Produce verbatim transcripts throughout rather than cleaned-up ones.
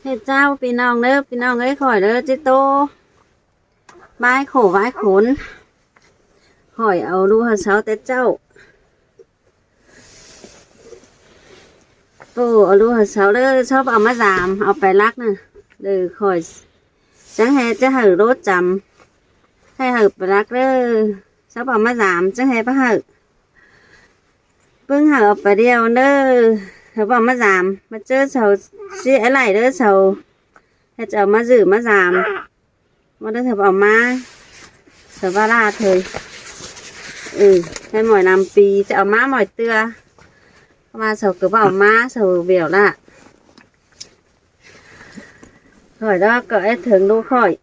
Hê chao ꞌpi ꞌnọng ꞌnớ, ꞌpi ꞌnọng ới, khỏi đé ꞌchí ꞌtố bái khổ bái khốn. Khỏi au ꞌlụk hảư sau té ꞌchạu. Ơ, au ꞌlụk hảư sau đé, sau báu au ꞌmá dam, au pay lắc ꞌnớ. Đảy khỏi chắng hê ꞌchớ hảư đốt chăm. Hê hảư pay lắc đé, sau báu au ꞌmá dam, chắng hê báu hảư. ꞌPứng hảư au pay điêu đé, sau báu au ꞌmá dam, ꞌmá ꞌchớ sau ꞌsị é đảy đé sau. Hê ꞌchớ au ꞌmá dư ꞌmá dam. ꞌMá đé sau báu au ꞌmá. Sau báu ꞌlạ thôi. Ừ, hê ꞌmọi ꞌnặm pi, ꞌchớ au ꞌmá ꞌmọi ꞌtưa. ꞌMá sau ꞌcọ báu au ꞌmá, sau bẻo ꞌlạ. Khỏi đé ꞌcọ é thớng ꞌlụk khỏi.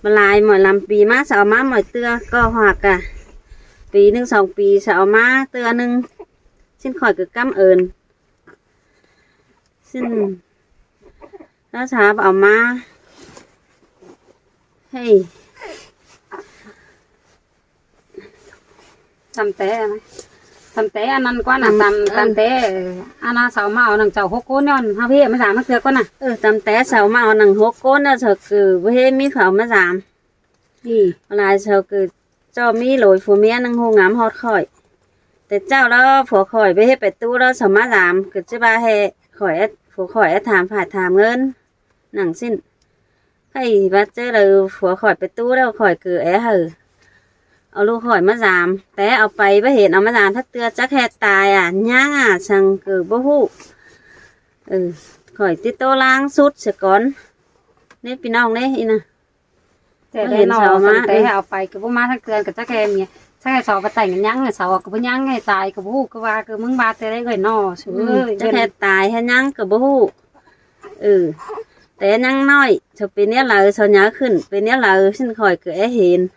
Báu lai ꞌmọi ꞌnặm pi ꞌmá, sau au ꞌmá ꞌmọi ꞌtưa ꞌcọ ꞌhặc à. Pi ꞌnưng song pi sau au ꞌmá ꞌtưa ꞌnưng. ꞌSịn khỏi ꞌcọ ꞌcắm ơn. ꞌSịn ꞌlạ sau báu au ꞌmá. Hê. Tăm té, tăm té ăn ꞌnặn ꞌquá ꞌnạ, tăm, tăm, tăm té, ăn ꞌnặn sau ꞌmá au nẳng chảu hốc ꞌcốn ꞌnặn, hảư ꞌhế ꞌmá dam ꞌmá ꞌtưa ꞌquá ꞌnạ. Ừ, tăm té sau ꞌmá au nẳng hốc ꞌcốn ꞌnặn, sau ꞌcọ báu ꞌhế ꞌmí khỏi ꞌmá dam. Đi. Lai sau ꞌcọ ꞌchọ ꞌmí lối phua ꞌmía ꞌnưng ꞌhụ ngắm ꞌhọt khỏi. Té ꞌchạu ꞌlẹo phua khỏi báu ꞌhế pay ꞌtú ꞌlẹo sau ꞌmá dam, ꞌcọ ꞌchí báu hê khỏi é, phua khỏi é tham phải tham ꞌngớn. Nẳng ꞌsịn. Khay báu ꞌchớ đaư phua khỏi pay ꞌtú ꞌlẹo khỏi ꞌcọ é hảư au ꞌlụk khỏi ꞌmá dam. Té au pay báu hên au ꞌmá dam ꞌtưa, chắc hê tai à, ꞌnhắng à, săng ꞌcọ báu ꞌhụ. Ừ, khỏi ꞌchí ꞌtố ꞌláng sút sia cón. ꞌNé ꞌpi ꞌnọng ꞌnê, ꞌnị ꞌnạ. Té báu hên ꞌnọ, sau ꞌmá, té, ừ, au pay ꞌcọ báu ꞌmá ꞌtưa, ꞌcọ chắc hê ꞌmía, chắc hê sau báu tẻng ꞌnhắng, sau ꞌcọ báu ꞌnhắng, hê tai ꞌcọ báu ꞌhụ, ꞌcọ ꞌva ꞌcọ ꞌmứng ꞌva té đé ꞌcọ ꞌnọ, su. Ừ, ơi, chắc hê tai hê ꞌnhắng ꞌcọ báu ꞌhụ. Ừ, té ꞌnhắng ꞌnọi, sau pên ꞌnéo đaư, sau nháư khửn pên ꞌnéo đaư, ꞌsịn khỏi ꞌcọ é hên.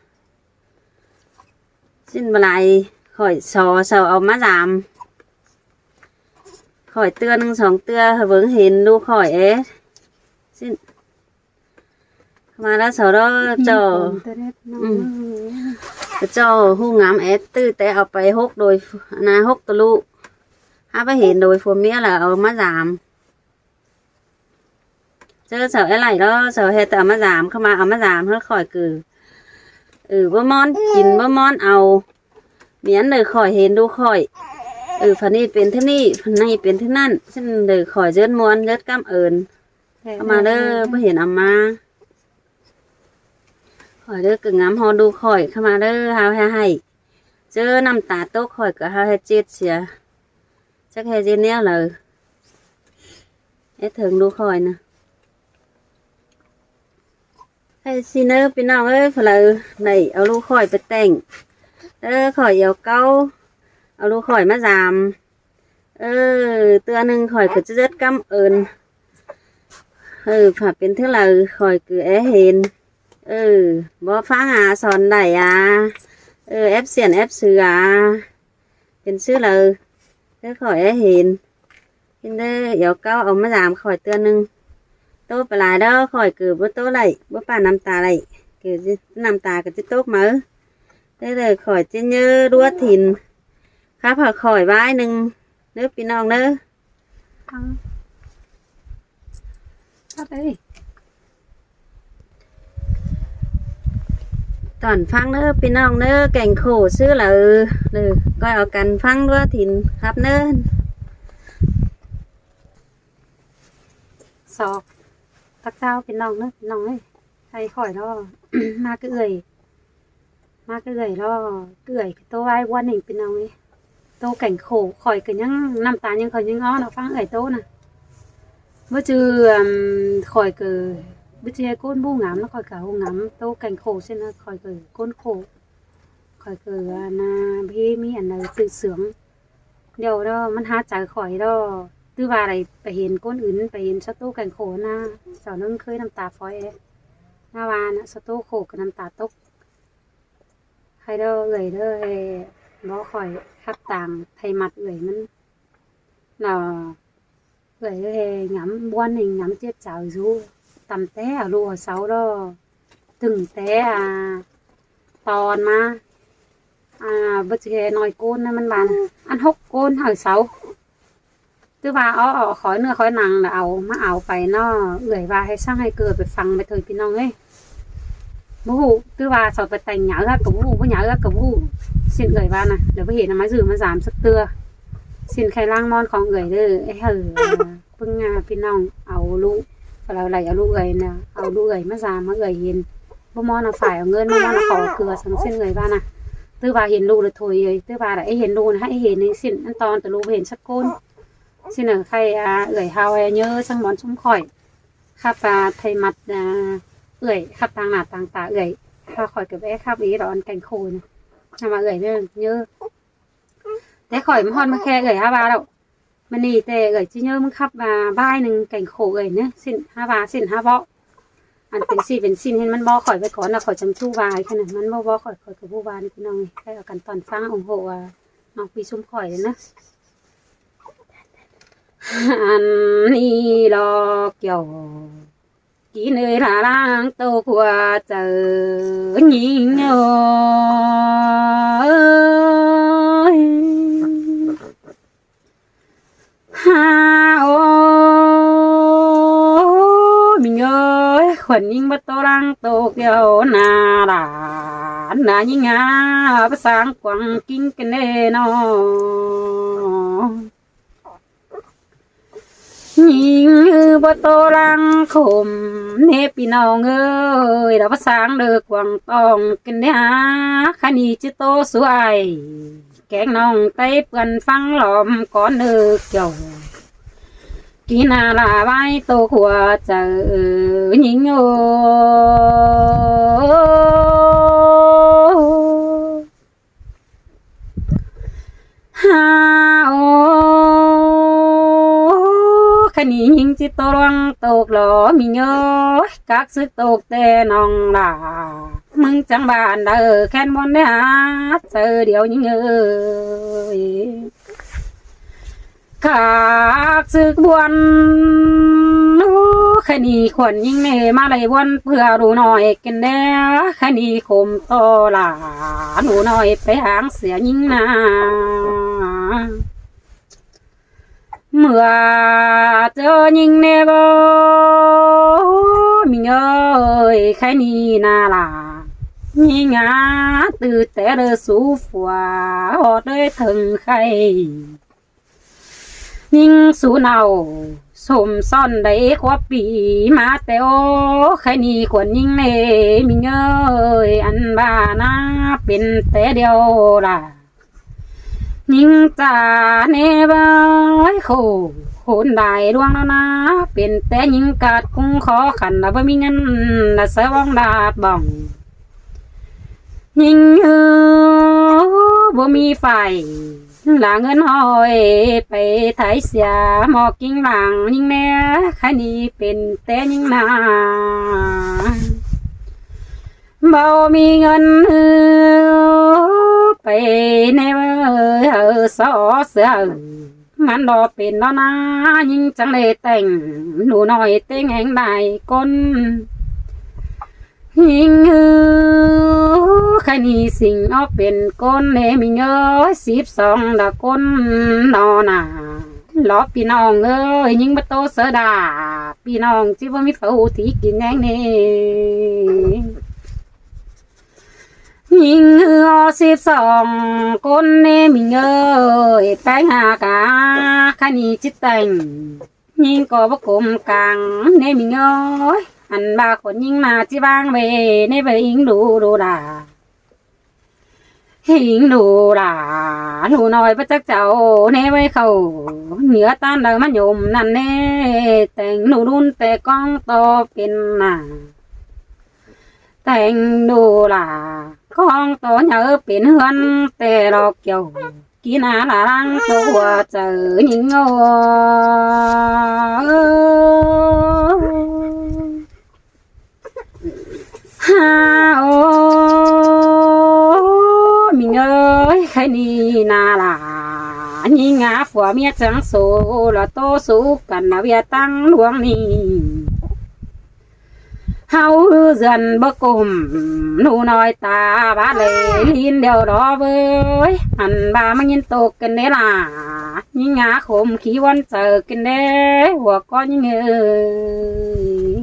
ꞌSịn báu lai, khỏi so sau au ꞌmá dam. Khỏi ꞌtưa ꞌnưng song ꞌtưa, hảư bớng hên ꞌlụk khỏi é. ꞌSịn. ꞌMá ꞌlẹo sau đé ꞌchọ. Ừ. ꞌCọ ꞌhụ ngắm é ꞌtứ té au pay hốc đôi, ꞌnạ, hốc tô ꞌlụk. Hák báu hên đôi phua ꞌmía ꞌlẹo au ꞌmá dam. ꞌChớ sau é đảy ꞌlẹo, sau hê ꞌtẹ au ꞌmá dam, ꞌkhắm ꞌmá au ꞌmá dam, hảư khỏi ꞌcọ. Ừ, báu ꞌmón kin, báu ꞌmón au. ꞌMí ăn đảy khỏi hên ꞌlụk khỏi. Ừ, phả ꞌnị pên thứ ꞌnị, phả ꞌnị pên thứ ꞌnặn. ꞌSịn đảy khỏi ꞌdớn ꞌmuôn, ꞌdớn ꞌcắm ơn. Ơ, ꞌkhắm ꞌmá đé, báu hên au ꞌmá. Khỏi đé ꞌcọ ngắm ꞌhọt ꞌlụk khỏi, ꞌkhắm ꞌmá đé, hao hê ꞌhạy. ꞌChớ ꞌnặm ta tốc khỏi ꞌcọ hao hê chết sia. Chắc hê ꞌdệt ꞌnéo đaư. É thớng ꞌlụk khỏi ꞌnạ. Hê ꞌsịn ꞌnớ ꞌpi ꞌnọng ới, phủ đaư đảy au ꞌlụk khỏi pay tẻng. Đé khỏi au cáu, au ꞌlụk khỏi ꞌmá dam. Ơ, ꞌtưa ꞌnưng khỏi ꞌcọ ꞌchí ꞌdớn ꞌcắm ơn. Ơ, phả pên thứ đaư khỏi ꞌcọ é hên. Ơ, báu ꞌphắng a, son đảy a. Ơ, ép siển ép sư a. Pên sư đaư. Đé khỏi é hên. Hên đé au cáu au ꞌmá dam khỏi ꞌtưa ꞌnưng. Tốc pay lai đé khỏi ꞌcọ báu tốc đảy, báu pả ꞌnặm ta đảy. ꞌCọ ꞌnặm ta ꞌcọ ꞌchí tốc máư. Đé đảy khỏi ꞌchí ꞌnhớ đuá thin. Khắp hảư khỏi bái ꞌnưng. ꞌNớ ꞌpi ꞌnọng ꞌnớ. Ơ. Khắp đé. Tỏn ꞌphắng ꞌnớ ꞌpi ꞌnọng ꞌnớ, kẻng khổ ꞌsứ đaư. Đaư, ꞌcoi au căn ꞌphắng đuá thin khắp ꞌnớ. So, tắc ꞌcháo ꞌpi ꞌnọng ꞌnớ, ꞌpi ꞌnọng ới. Hay khỏi ꞌnọ, ꞌmá ꞌcọ ưởi. ꞌMá ꞌcọ ưởi ꞌnọ, ưởi ꞌcọ ꞌtố ái ꞌquá ꞌnịnh ꞌpi ꞌnọng ới. ꞌTố kẻng khổ, khỏi ꞌcọ ꞌnhắng ꞌnặm ta ꞌnhắng khỏi ꞌnhắng ók ꞌnọ ꞌphắng ưởi ꞌtố ꞌnạ. Báu ꞌchư, ừm, khỏi ꞌcọ, báu ꞌchư ꞌcốn báu ngắm ꞌnọ khỏi ꞌcọ ꞌhụ ngắm, ꞌtố kẻng khổ ꞌsịn ꞌnạ, khỏi ꞌcọ ꞌcốn khổ. Khỏi ꞌcọ, à, ꞌnạ, báu ꞌmí ăn đaư tư sướng. Điêu ꞌnọ, ꞌmắn hák chaư khỏi ꞌnọ. ꞌTứ ꞌva đảy pay hên ꞌcốn ứn, pay hên so ꞌtố kẻng khổ ꞌnạ. Sau ꞌnưng ꞌkhới ꞌnặm ta phói é. ꞌNạ ꞌva ꞌnạ, so ꞌtố khổ ꞌcọ ꞌnặm ta tốc. Hay ꞌnọ, ưởi ꞌnọ, hay bók khỏi khắp tang thay mặt ưởi ꞌmắn. ꞌNọ, ưởi ꞌnọ hay ngắm ꞌmuôn ꞌnịnh ngắm chết chaư dú. Tăm té au ꞌlụk au sau ꞌnọ. Tưng té, à, ꞌtọn ꞌmá. À, báu ꞌchư ꞌnọi ꞌcốn ꞌnạ ꞌmắn ban. Ăn hốc ꞌcốn hảư sau. ꞌTứ ꞌva ók, ók khói ꞌnưa khói ꞌnăng ꞌnớ au ꞌmá au pay ꞌnớ. Ưởi ꞌva hảư săng hảư ꞌcọ pay ꞌphắng pay thôi ꞌpi ꞌnọng ꞌới. Báu ꞌhụ, ꞌtứ ꞌva sau pay teng nháư ꞌhặc ꞌcọ báu ꞌhụ, báu nháư ꞌhặc ꞌcọ báu ꞌhụ. ꞌSịn ưởi ꞌva ꞌnớ, đảy báu hên ꞌmá dú ꞌmá dám sắc ꞌtưa. ꞌSịn khay ꞌláng ꞌmón khong ưởi ꞌlới, ꞌới hảư, ꞌpứng, a, ꞌpi ꞌnọng au ꞌlụk, ꞌva ꞌlới au ꞌlụk ưởi ꞌnớ, au ꞌlụk ưởi ꞌmá dám ꞌmá ưởi hên. Báu ꞌmón au phải au ꞌngớn, báu ꞌmón au khói au ꞌcưa săng ꞌsịn ưởi ꞌva ꞌnớ. ꞌTứ ꞌva hên ꞌlụk ꞌlới thôi ưới, ꞌtứ ꞌva đảy hên ꞌlụk ꞌnớ, hảư hên ꞌsịn, ăn ꞌtọn ꞌtứ ꞌlụk hên sắc ꞌcốn. ꞌSịn ꞌnớ khay, a, ưởi hảư hảư ꞌnhớ săng ꞌmón ꞌsúm khỏi. Khắp, a, thay mặt, a, ưởi, khắp ꞌtáng ꞌná ꞌtáng ta ưởi. Hảư khỏi ꞌcọ é khắp ꞌí đón cảnh khổ ꞌnớ. Hảư ꞌva ưởi ꞌnớ ꞌnhớ. Té khỏi ꞌmá ꞌhọt ꞌmá khe ưởi hảư ꞌva ꞌlẹo. ꞌMá ꞌnị té ưởi ꞌchí ꞌnhớ ꞌmá khắp, a, ꞌvái ꞌnưng cảnh khổ ưởi ꞌnớ. ꞌSịn hảư ꞌva, ꞌsịn hảư bók. Ăn pên ꞌsịn pên ꞌsịn hên ꞌmắn bók khỏi pay cón ꞌnớ, khỏi chắng ꞌchú ꞌva ꞌkhạy ꞌnớ. ꞌMắn báu bók khỏi, khỏi ꞌcọ báu ꞌva ꞌnị ꞌpi ꞌnọng ꞌới. Khay au căn ꞌtọn ꞌphắng ủng hộ, a, ꞌnọng ꞌpi ꞌsúm khỏi ꞌnớ. Ăn ꞌnị lo kiẻo kin ơi, ꞌlạ ꞌláng tô khua chaư ꞌnhính ơi. Ha ô, ꞌmính ơi, khuôn ꞌnhính báu tô ꞌláng tô kiẻo ꞌnạ đa, ꞌnạ ꞌnhính ha, báu sáng quảng kính kén ꞌnê ꞌnớ. ꞌNhính ư báu tô ꞌláng khôm ꞌnê ꞌpi ꞌnọng ơi, đa báu sáng đaư quảng tong kén ꞌnê ha, khá ꞌnị ꞌchí tô suối. Kéng ꞌnọng ꞌTáy ꞌpưôn ꞌphắng lom cón ꞌnớ kiẻo kin ꞌnạ đa ꞌvái tô khua chaư ꞌnhính ơi. Ha ô, khá ꞌnị ꞌnhính ꞌchí tô ꞌláng tô lo ꞌmính ơi, các sứ tô té ꞌnọng đa. ꞌMứng chắng bản đaư khen ꞌmuôn ꞌnê ha, chaư điêu ꞌnhính ơi. Các sứ ꞌmuôn, ô, khá ꞌnị khuôn ꞌnhính ꞌnê ꞌmá đảy ꞌmuôn ꞌpưa ꞌlụk ꞌnọi kén ꞌnê, khá ꞌnị khôm tô ꞌlạ, ꞌlụk ꞌnọi pay háng sia ꞌnhính ꞌnạ. ꞌMưa ꞌchớ ꞌnhính ꞌnê báu, ꞌmính ơi, khá ꞌnị ꞌnạ đa. ꞌNhính ha, ꞌtứ té đaư sú phua, ꞌhọt đaư thơng khay. ꞌNhính sú nau, sôm son đảy khóp pi ꞌmá té ô, khá ꞌnị khuôn ꞌnhính ꞌnê, ꞌmính ơi, ăn ꞌva ꞌnạ pên té điêu đa. ꞌNhính ꞌchạ ꞌnê báu khổ, khốn đai ꞌluống ꞌnớ ꞌnạ, pên té ꞌnhính cát ꞌcúng khó khăn đa báu ꞌmí ngăn đa sáư ꞌvóng đat bỏng. ꞌNhính ư, báu ꞌmí phải, đa ꞌngớn ꞌhọi, pay thái sia, ꞌmo ꞌkính lăng ꞌnhính ꞌnê, khá ꞌnị pên té ꞌnhính ꞌnạ. Báu ꞌmí ꞌngớn ư, pay ꞌnê ơi, hảư so sửa. ꞌMắn đo pên ꞌnọ ꞌnạ, ꞌnhính chắng đảy tẻng, ꞌlụk ꞌnọi té ꞌngheng đai ꞌcốn. ꞌNhính ư, khá ꞌnị sính ók pên ꞌcốn ꞌnê ꞌmính ơi, síp song đa ꞌcốn ꞌnọ ꞌnạ. Lo ꞌpi ꞌnọng ơi, ꞌnhính báu tô sáư đa, ꞌpi ꞌnọng ꞌchí báu ꞌmí phaư ꞌhụ thí kin ꞌnhính ꞌnê. ꞌNhính ư, ó síp song ꞌcốn ꞌnê ꞌmính ơi, péng ha cá, khá ꞌnị ꞌchí tẻng. ꞌNhính ꞌcọ báu khôm cang ꞌnê ꞌmính ơi, ăn ꞌva khuôn ꞌnhính ꞌnạ ꞌchí ꞌváng ꞌvạy ꞌnê ꞌvạy ꞌhính ꞌlụk ꞌlụk đa. ꞌHính ꞌlụk đa, ꞌlụk ꞌnọi báu chắc chảu ꞌnê ꞌvạy khảu, ꞌnhứa ꞌtan đaư ꞌmá nhôm ꞌnặn ꞌnê, tẻng ꞌlụk ꞌlun té ꞌcóng ꞌto pên ꞌnạ. Tẻng ꞌlụk đa, ꞌcóng ꞌto nháư pên ꞌhướn té lo kiẻo, kin ꞌnạ đa ꞌláng tô khua chaư ꞌnhính ơ. Ha ô, ꞌmính ơi, khá ꞌnị ꞌnạ đa, ꞌnhính ꞌnạ phua ꞌmía chắng sổ, lo tô sú căn ꞌnạ ꞌviạk ꞌtáng ꞌluống ꞌnị. ꞌHáu ư dươn báu ꞌcum ꞌlụk ꞌnọi ta bá lê ꞌlịn điêu đó ꞌvới. Ăn bá ꞌmá ꞌnghín ꞌtộc kin đé lả, ꞌnhính ngá khôm khí ꞌvắn chaư kin đé, hua ꞌcọ ꞌnhính ơi.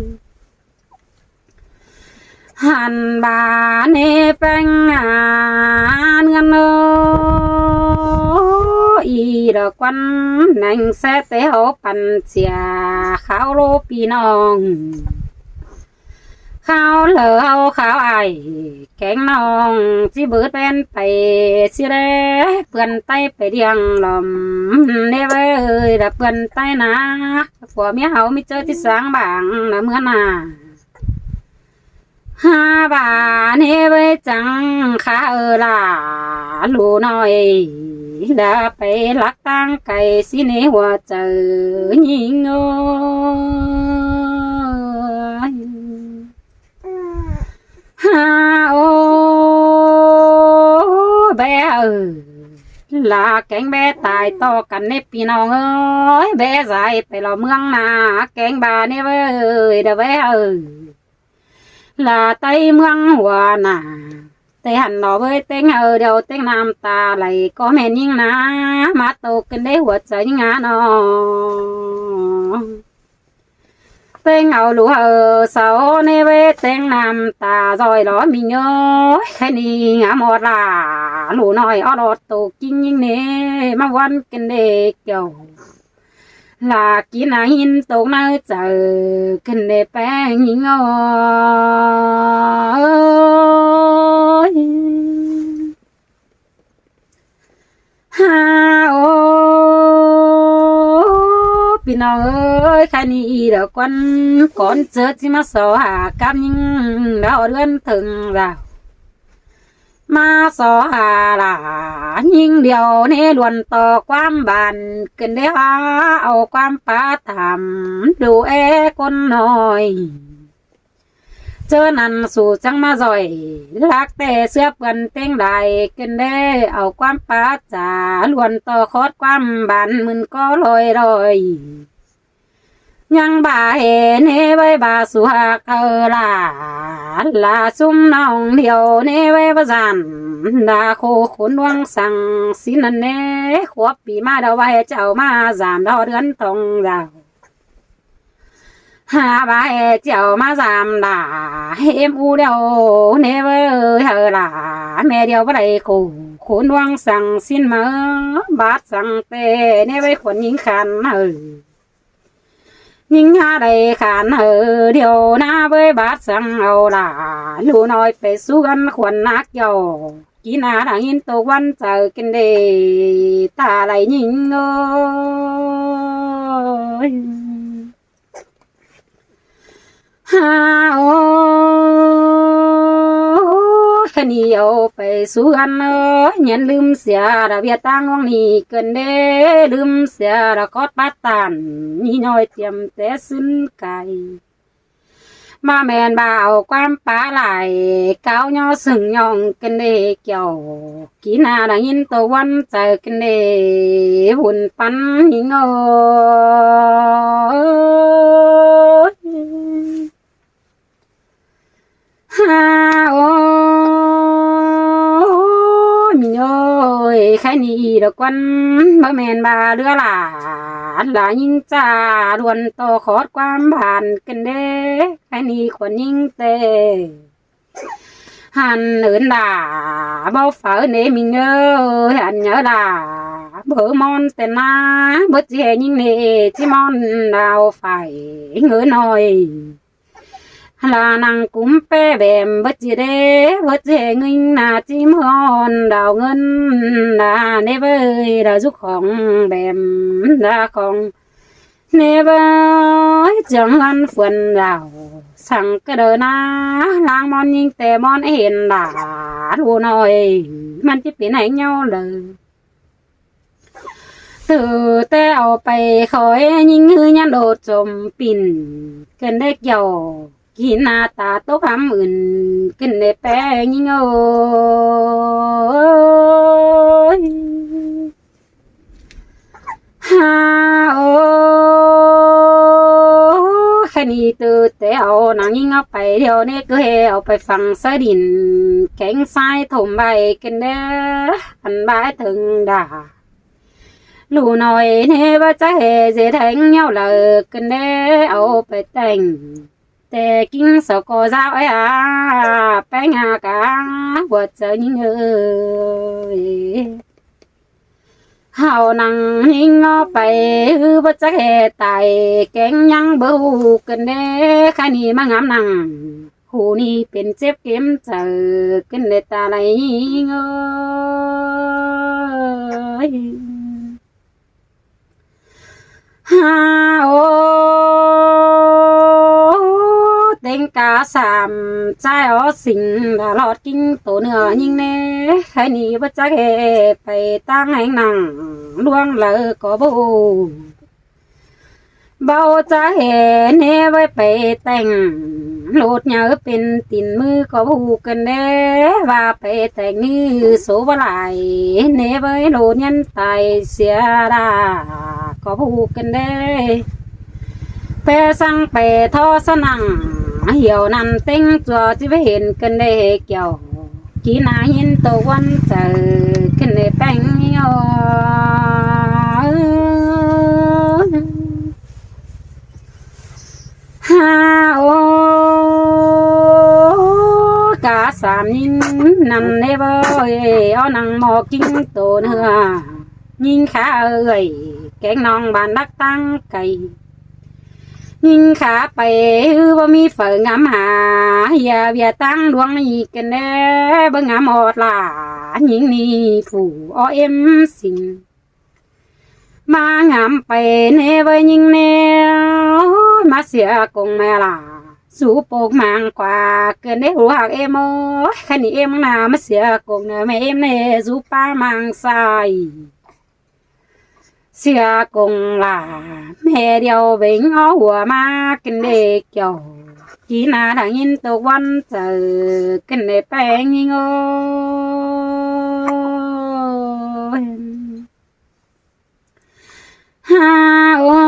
Ăn bá ꞌnê ꞌpéng ăn ngăn ơ, ꞌí đa ꞌquắn nẻng ꞌsé té ꞌháu păn sia kháo lố ꞌpi ꞌnọng. Kháo lỏ ꞌháu kháo ai, kéng ꞌnọng ꞌchí bớt ꞌvén pay sia đé, ꞌpươn ꞌTáy pay điêng lom. ꞌNê ꞌvới, đa ꞌpươn ꞌTáy ꞌnạ, ꞌcọ ꞌmía ꞌháu ꞌmí ꞌchớ ꞌchí sáng bảng ꞌnạ ꞌmứa ꞌnạ. Ha bá ꞌnê ꞌvới chắng khá ơ lả, ꞌlụk ꞌnọi đa pay lắc ꞌtáng cay ꞌsịn ꞌnê hua chaư ꞌnhính ơi. Ha ô, bé ơ, lả kéng bé tai ꞌto căn ꞌnê ꞌpi ꞌnọng ơi, bé dai pay lo ꞌmướng ꞌnạ, kéng bá ꞌnê ꞌvới, đa bé ơ. Lả ꞌTáy ꞌmướng hua ꞌnạ, té hẳn lo ꞌvới ꞌtếng ơ điêu ꞌtếng ꞌnặm ta đảy ꞌcọ ꞌmen ꞌnhính ꞌnạ, ꞌmá ꞌtộc kin đé hua chaư ꞌnhính ꞌnạ ꞌnọ. ꞌTếng au ꞌlụk ơ sau ꞌnê ꞌvới ꞌtếng ꞌnặm ta ꞌdoi lo ꞌmí ꞌnhới, khay ꞌnị ngắm ꞌmọt lả, ꞌlụk ꞌnọi ók ꞌlọt ꞌtộc ꞌkính ꞌnhính ꞌnê, ꞌmá ꞌvắn kin đé kiẻo. Lả kin ꞌnạ ꞌnghín ꞌtộc ꞌnớ chaư kin đé ꞌpéng ꞌnhính ơi. Ha ô, ꞌpi ꞌnọng ơi, khay ꞌnị đa ꞌquắn cón ꞌchớ ꞌchí ꞌmá so ha cắp ꞌnhính đaư ꞌhọt ꞌhướn thưng dảo. ꞌMá so ha lả ꞌnhính điêu ꞌnê ꞌluôn ꞌto ꞌquám bản kin đé ha, au ꞌquám pá tham đu é ꞌcốn ꞌnọi. ꞌChớ ꞌnặn su chắng ꞌmá ꞌdoi lắc té ꞌsứa ꞌpươn ꞌtếng lai kin đé, au ꞌquám pá chả ꞌluôn ꞌto khót ꞌquám bản ꞌmưn ꞌcó ꞌloi ꞌloi. ꞌNhắng bá hê ꞌnê ꞌvới bá su hák ơ lả, lả ꞌsúm ꞌnọng điêu ꞌnê ꞌvới bá dản, đa khô khốn ꞌluống săng ꞌsịn ꞌnặn ꞌnê, khua ꞌpi ꞌmá đaư bá hê chảu ꞌmá dản đo ꞌhướn thong dảo. Ha bá hê chảu ꞌmá dản lả, hêm u điêu ꞌnê ꞌvới hơ lả, ꞌme điêu bá đảy khổ khốn ꞌluống săng ꞌsịn ꞌmá, bát săng té ꞌnê ꞌvới khuôn ꞌnhính khan hơ. ꞌNhính ha đảy khan hơ điêu ꞌnạ ꞌvới bát săng au lả, ꞌlụk ꞌnọi pay sú găn khuôn ꞌnạ kiẻo. Kin ꞌnạ đa ꞌnghín ꞌtộc ꞌvắn chaư kin đé ta đảy ꞌnhính ơi. Ha ô, khay ꞌnị au pay sú găn ơ, ꞌnhính ꞌlứm sia đa ꞌviạk ꞌtáng ꞌluống ꞌnị kin đé, ꞌlứm sia đa khót pát tản ꞌnị ꞌnọi tiêm té ꞌsứn cay. ꞌMá ꞌmen bá au ꞌquám pá lai, cáo ꞌnhó sưng ꞌnhọng kin đé kiẻo. Kin ꞌnạ đa ꞌnghín ꞌtộc ꞌvắn chaư kin đé, ꞌvụn pắn ꞌnhính ơi. Ha ô, ꞌmí ơi, khay ꞌnị đa ꞌquắn báu ꞌmen bá ꞌlứa lả, lả ꞌnhính chả ꞌluôn ꞌto khót ꞌquám bản kin đé, khay ꞌnị khuôn ꞌnhính té. Hăn ứn lả báu phaư ꞌnê ꞌmí ơi, hăn nhớ lả báu ꞌmón té ꞌnạ, báu ꞌchí hê ꞌnhính ꞌnê ꞌchí ꞌmón đao phải ꞌngớn ꞌnọi. Lả nẳng cúm ꞌpé bẻm báu ꞌchí đé, báu ꞌchí hê ꞌnhính ꞌnạ ꞌchí ꞌmón đao ꞌngớn, đa ꞌnê ꞌvới đa dú khong bẻm đa khong. ꞌNê ꞌvới chắng ꞌhướn phuôn đảo, săng ꞌcọ đaư ꞌnạ, ꞌláng ꞌmón ꞌnhính té ꞌmón hên lả, ꞌlụk ꞌnọi ꞌmắn ꞌchí pên hảư ꞌnhó đaư. Từ té au pay khỏi ꞌnhính ꞌhứ nhắn đột chôm pin, kin đé kiẻo, kin ꞌnạ ta tốc hám ứn, kin đé ꞌpéng ꞌnhính ơi. Ha ô, ꞌNị ꞌtứ té au ꞌnăng ꞌnhính ók pay điêu ꞌnị ꞌcứ ꞌhế au pay phắng sáư đin kéng ꞌsái thôm ꞌvạy ꞌcứn đé, ăn bái tớng đa. ꞌLụk ꞌnọi ꞌnị báu chắc ꞌhế dễ théng ꞌnéo đaư ꞌcứn đé au pay téng. Té ꞌkính sau ꞌcọ dáo ới a, ꞌpéng a cá, ꞌhuột chaư ꞌnhính ới. Hảư ꞌnăng ꞌnhính ók pay ꞌhứ báu chắc ꞌhế tai kéng ꞌnhắng báu ꞌhụ ꞌcứn đé, khái ꞌnị ꞌmá ngắm ꞌnăng. Hủ ꞌnị pên chếp kém chaư ꞌcứn đé ta lai ꞌnhính ới. Ha ô, ꞌtếng cá sam ꞌchái ók sing đa ꞌlọt ꞌkính tô ꞌnựa ꞌnhính ꞌnê. Khái ꞌnị báu chắc ꞌhế pay ꞌtáng ꞌhéng ꞌnăng ꞌluống đaư ꞌcọ báu ꞌhụ. Báu chắc ꞌhế ꞌnê ꞌvới pay téng ꞌlột nháư pên tin ꞌmứ ꞌcọ báu ꞌhụ ꞌcứn đé, ꞌva pay téng ꞌnị số báu lai ꞌnê ꞌvới ꞌlột nhắn tai sia đa ꞌcọ báu ꞌhụ ꞌcứn đé. Pé ꞌsướng pay ꞌtó ꞌsớ ꞌnăng, hẻo ꞌnặn ꞌtếng ꞌchua ꞌchí báu hên ꞌcứn đé kiẻo. Kí ꞌna ꞌnhính tô ꞌvắn chaư ꞌcứn đé ꞌpéng ꞌnhính ới. Ha ô, cá sam ꞌnhính ꞌnặn ꞌnê báu ới, ók ꞌnăng ꞌmo ꞌkính tô ꞌnưa. ꞌNhính khả ới, kéng ꞌnọng bản lắc ꞌtáng cay. ꞌNhính khả pay ꞌhứ báu ꞌmí phaư ngắm ha, ꞌhia ꞌviạk ꞌtáng ꞌluống ꞌnị ꞌcứn đé báu ngắm ꞌhọt lả. ꞌNhính ꞌnị phủ ók ꞌếm sing. ꞌMá ngắm pay ꞌnê ꞌvới ꞌnhính ꞌnê, ꞌmá sia công ꞌme lả. Sú pốc mang ꞌquá ꞌcứn đé ꞌlụk ꞌhặc ꞌếm ới. Khái ꞌnị ꞌếm ꞌnạ ꞌmá sia công ꞌnơ ꞌme ꞌếm ꞌnê, sú pá mang sai. Sia công lả, ꞌme điêu bếng ók hua ꞌmá ꞌcứn đé kiẻo. Kí ꞌna đang ꞌnhính tô ꞌvắn chaư ꞌcứn đé ꞌpéng ꞌnhính ới. Ha ô,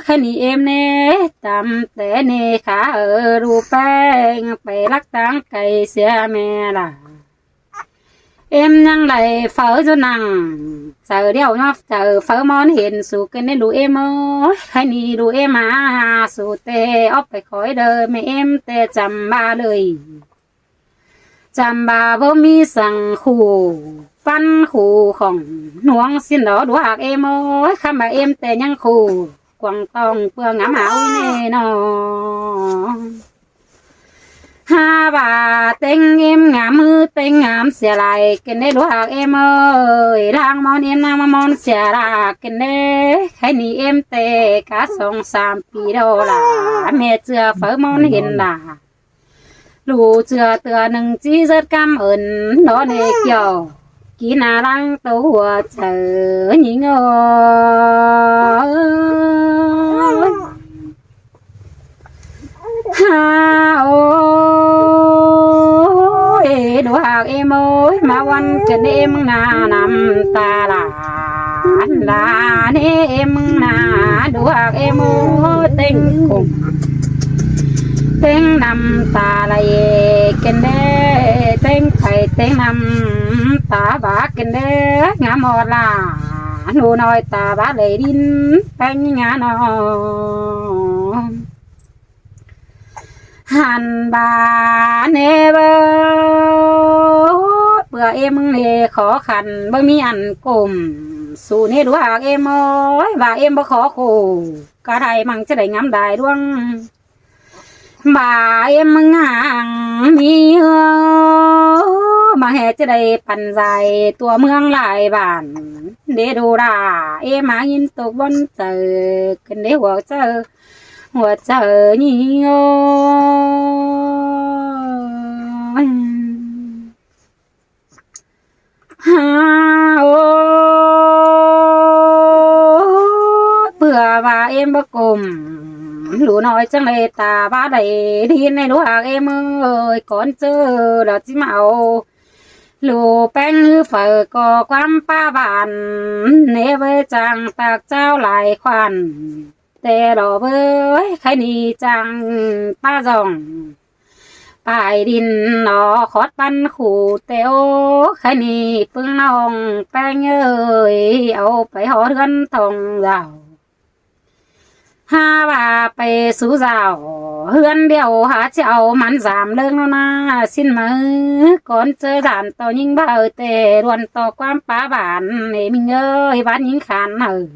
khái ꞌnị ꞌếm ꞌnê tăm té ꞌnê khả ới, ꞌlụk ꞌpéng pay lắc ꞌtáng cay sia ꞌme lả. Êm ꞌnhắng đảy phaư dú ꞌnăng, chaư điêu ꞌnhó chaư phaư ꞌmón hên sú ꞌcứn đé ꞌlụk ꞌếm ới. Khái ꞌnị ꞌlụk ꞌếm a, sú té ók pay khỏi đaư ꞌme ꞌếm té chăm ꞌva ꞌlới. Chăm ꞌva báu ꞌmí săng khủ, ꞌpắn khủ khỏng ꞌnuống ꞌsịn đó ꞌlụk ꞌhặc ꞌếm ới. Khăm ꞌva ꞌếm té ꞌnhắng khủ, quảng tong ꞌpưa ngắm áo ꞌnê ꞌnọ. Ha ꞌva ꞌtếng ꞌếm ngắm ꞌhứ ꞌtếng ngắm sia lai ꞌcứn đé ꞌlụk ꞌhặc ꞌếm ới. ꞌLáng ꞌmón ꞌếm ꞌnăng ꞌmá ꞌmón sia lai ꞌcứn đé. Khái ꞌnị ꞌếm té cá song sam pi đô lả, ꞌme ꞌchưa phaư ꞌmón hên lả. ꞌLụk ꞌchưa ꞌtưa ꞌnưng ꞌchí ꞌdớt căm ơn đó ꞌnê kiẻo. Kí ꞌna ꞌláng tô hua chaư ꞌnhính ới. Ha ô, ê ꞌlụk ꞌhặc ꞌếm ới, ꞌmá ꞌvắn ꞌcứn ꞌếm ꞌnạ ꞌnặm ta lả. Lả ꞌnê ꞌếm ꞌnạ ꞌlụk ꞌhặc ꞌếm ới, ꞌtếng công ꞌtếng ꞌnặm ta lai ꞌcứn đé, ꞌtếng pay ꞌtếng ꞌnặm ta ꞌva ꞌcứn đé, ngắm ꞌhọt lả ꞌlụk ꞌnọi ta ꞌva lai đin ꞌpéng ꞌnhính ꞌnạ ꞌnọ. Hăn ꞌva ꞌnê báu, ꞌpưa ꞌếm ꞌnê khó khăn báu ꞌmí ăn cốm, sú ꞌnê ꞌlụk ꞌhặc ꞌếm ới, ꞌva ꞌếm báu khó khổ, cá đảy măng ꞌchí đảy ngắm đảy ꞌluống. ꞌVa ꞌếm ꞌmướng ꞌháng ꞌmí ꞌhứa, ꞌmá ꞌhế ꞌchí đảy păn dải tua ꞌmướng lai bản, đé đu đa, ꞌếm ꞌmá ꞌnhính tô ꞌvắn chaư, ꞌcứn đé hua chaư, hua chaư ꞌnhính ới. Ha ô, ꞌpưa ꞌva ꞌếm báu cốm, ꞌlụk ꞌnọi chắng đảy ta ꞌva đảy đin ꞌnê ꞌlụk ꞌhặc ꞌếm ới, cón ꞌchớ lỏ ꞌchí ꞌmá au ꞌlụk ꞌpéng ꞌhứ phaư ꞌcọ ꞌquám ꞌpá bản, ꞌnê ꞌvới chang tặc chảu lai khoản. ꞌTẹ lo bới khái ꞌnị chang ꞌpá dỏng pải đin nó khót bắn khu ꞌtẹ ố. Khái ꞌnị ꞌpứng ꞌnọng ꞌpéng ơi, au pay hót ꞌhướn thong dảo. Hák ꞌva pay sú dảo ꞌhướn điêu hák ꞌchí au mẳn dam ꞌlớng ꞌnớ ꞌna. ꞌSịn máư cón ꞌchớ dản ꞌto ꞌnhính baư ꞌtẹ ꞌluôn ꞌto ꞌquám pá bản ꞌnị ꞌminh ơi, bản ꞌnhính khan hảư.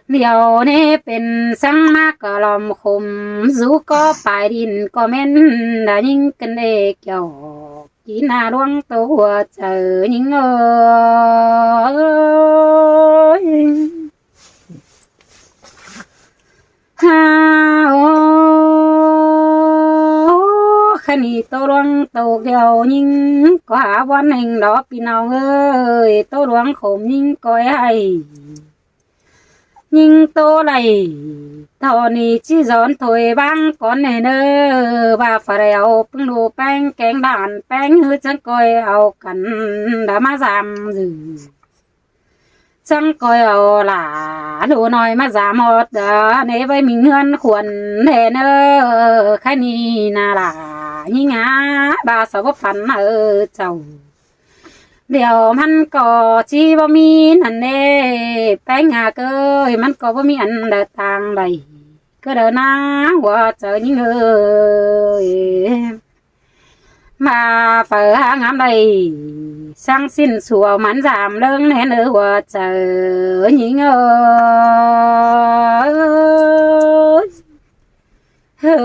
Điêu ꞌnị pên sắng ꞌmá ꞌcọ lom khôm, dú ꞌcọ pải đin ꞌcọ ꞌmen, đa ꞌnhính căn ê kiẻo kin ꞌna ꞌluống ꞌto ꞌhua chaư ꞌnhính ơi. Ha, ô, khái ꞌnị ꞌto ꞌluống ꞌto điêu ꞌnhính ꞌcọ hák ꞌvón ꞌnưng đó ꞌpi ꞌnọng ơi, ꞌto ꞌluống khôm ꞌnhính ꞌcoi hảư ꞌnhính ꞌto đảy. ꞌTo ꞌnị ꞌchí dón thôi báng cón ꞌnị ꞌnớ, ꞌva pha điêu ꞌpứng ꞌlụk ꞌpéng kéng đản ꞌpéng ꞌhứ chắng ꞌcoi au căn đa ꞌmá dam dử. Chắng ꞌcoi au lả ꞌlụk ꞌnọi ꞌmá dam ꞌhọt đa ꞌnị ꞌvạy ꞌminh ꞌhướn khuôn ꞌnị ꞌnớ. Khái ꞌnị ꞌna lả ꞌnhính hák ꞌva sau báu phăn hảư chảu. Điêu ꞌmắn ꞌcọ ꞌchí báu ꞌmí ꞌnặn ꞌnê, ꞌpéng ꞌnhá ꞌcới, ꞌmắn ꞌcọ báu ꞌmí ăn đaư tang đảy. ꞌCọ đaư ꞌna ꞌhua chaư ꞌnhính ơi. ꞌVa phaư hák ngắm đảy, sắng ꞌsịn sua mẳn dam ꞌlớng ꞌnê ꞌnớ ꞌhua chaư ꞌnhính ơi. Hơ,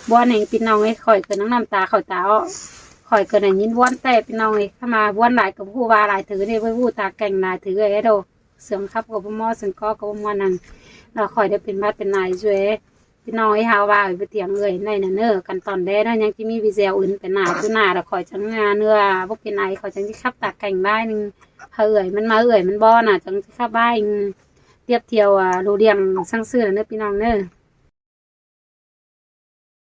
ꞌvón ꞌnưng ꞌpi ꞌnọng ơi, khỏi ꞌcọ nắng ꞌnặm ta khỏi ta ó. Khỏi ꞌcọ ꞌnị ꞌnhính ꞌvón ꞌtẹ ꞌpi ꞌnọng ơi, ꞌkhắm ꞌva ꞌvón lai ꞌcọ báu ꞌhụ ꞌva lai thứ ꞌnị, báu ꞌhụ ta kẻng lai thứ ơi đô. Sương khắp ꞌcọ báu ꞌmo, sương ꞌcó ꞌcọ báu ꞌmo nẳng. Lo khỏi đảy pên ꞌmá pên lai dú ơi. ꞌPi ꞌnọng ơi, hảư ꞌva ꞌhụ ꞌpẹ thiêng ơi ꞌnị ꞌnớ, căn tỏn đé ꞌnớ, ꞌnhắng ꞌchí ꞌmí video ứn pên nả, ꞌchu nả lo khỏi chắng, ꞌa, ꞌnưa báu pên lai, khỏi chắng ꞌchí khắp ta kẻng ꞌvái ꞌnưng. Hảư ơi ꞌmắn ꞌmá ơi ꞌmắn bó ꞌnả, chắng ꞌchí khắp ꞌvái ꞌnưng. Tiếp theo, ꞌa, ꞌlụk điêng sắng ꞌsứ ꞌnớ ꞌpi ꞌnọng ꞌnớ.